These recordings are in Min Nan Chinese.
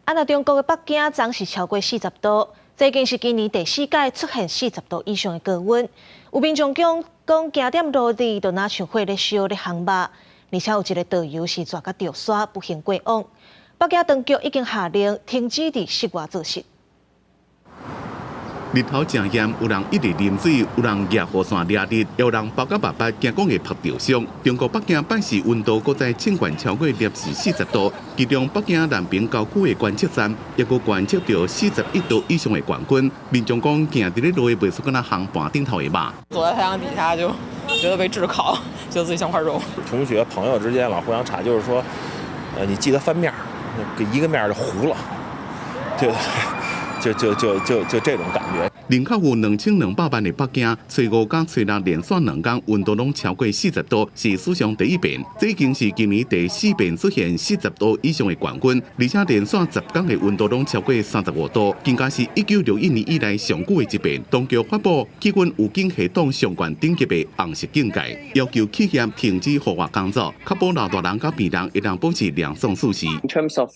啊，若中國的北京昨是超過四十度，這已經是今年第四擺出現四十度以上的高溫。有民眾講，講行踮路裡就若像火咧燒咧烘肉，而且有一个導遊是跩共著沙不幸過往。北京當局已經下令停止佇室外做事。日頭誠炎，有人一直啉水，有人舉雨傘掠日，有人包甲目腹驚講會曝著傷。中國北京拜四溫度閣再衝懸超過攝氏四十度，其中北京南平郊區的觀測站抑閣觀測著41度以上的高溫。民眾講，行佇咧路的袂輸敢若烘盤頂頭的肉。坐在太陽底下就覺得被炙烤，覺得自己像塊肉。同學朋友之間老互相查，就是說，你記得翻面，一個面就糊了，就。就就就就就這種感覺。人口有2200萬的北京，初五佮初六連續兩工溫度攏超過四十度，是史上第一遍。這已經是今年第四遍出現四十度以上的高溫，而且連續10工的溫度攏超過35度，更加是1961年以來上久的一遍。當局發布氣溫預警系統上懸等級的紅色警戒，要求企業停止戶外工作，確保老大人佮病人會當保持涼爽舒適。 In terms of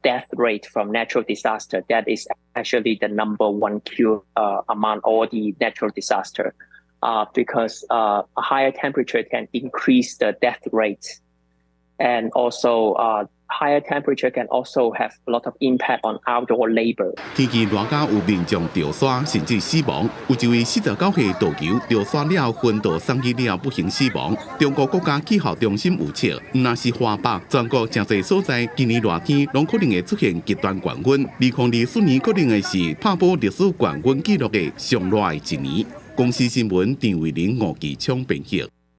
death rate from natural disaster, that is actually the number one killer among all the natural disaster, because a higher temperature can increase the death rate, and also higher temperature can also have a lot of impact on outdoor labor. 天氣熱甲有民眾著沙甚至死亡，有一位49歲導遊著沙了昏倒送醫了不幸死亡。中國國家氣候中心預測，毋但是華北，全國誠濟所在今年熱天攏可能會出現極端高溫。2024年可能會是拍破歷史高溫紀錄的上熱的一年。公視新聞陳慧玲、吳繼昌編譯。